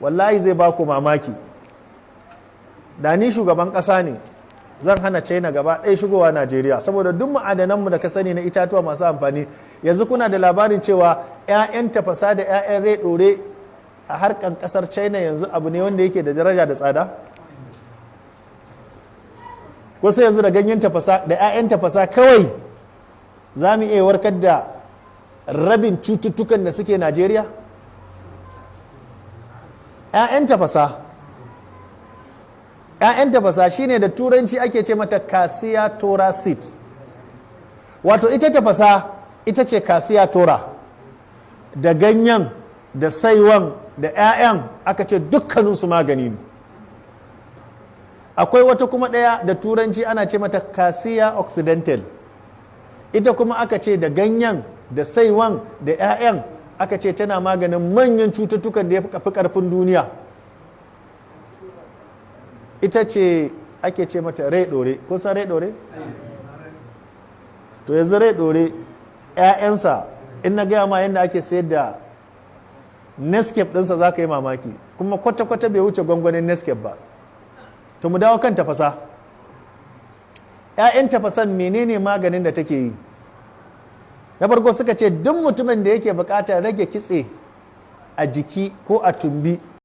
Wallahi zai ba ku mamaki. Da ni shugaban ƙasa ne, zan hana China gaba ɗaya shigowa Najeriya, saboda duk ma'adananmu da ka sani na itatuwa masu amfani. Yanzu kuna da labarin cewa 'ya'yan tafasa da 'ya'yan rai ɗore a harkan ƙasar China yanzu abu ne wanda yake da daraja da tsada. Wasu yanzu da ganyen tafasa da 'ya'yan tafasa kawai za mu iya warkar da rabin cututtukan da suke Najeriya. 'Ya'yan tafasa, 'ya'yan tafasa shine da Turanci ake ce mata Cassia tora seed. Wato ita tafasa ita ce Cassia tora, da ganyen da saiwan da 'ya'yan, aka ce dukkaninsu magani ne. Akwai wata kuma ɗaya da Turanci ana ce mata Cassia occidental. Ita kuma aka ce da ganyen da saiwan da 'ya'yan, aka ce tana maganin manyan cututtukan da ya fi karfin duniya. Ita ce ake ce mata rai ɗore. Kun san rai ɗore? To yanzu rai ɗore, 'ya'yansa, in na gaya ma yadda ake sayar da Nescafe ɗinsa, za ka yi mamaki. Kuma kwata-kwata bai wuce gwangwanin Nescafe ba. To mu dawo kan tafasa. 'Ya'yan tafasan, menene maganin da take yi? Na farko, suka ce duk mutumin da yake bukatar rage kitse a jiki ko a tumbi.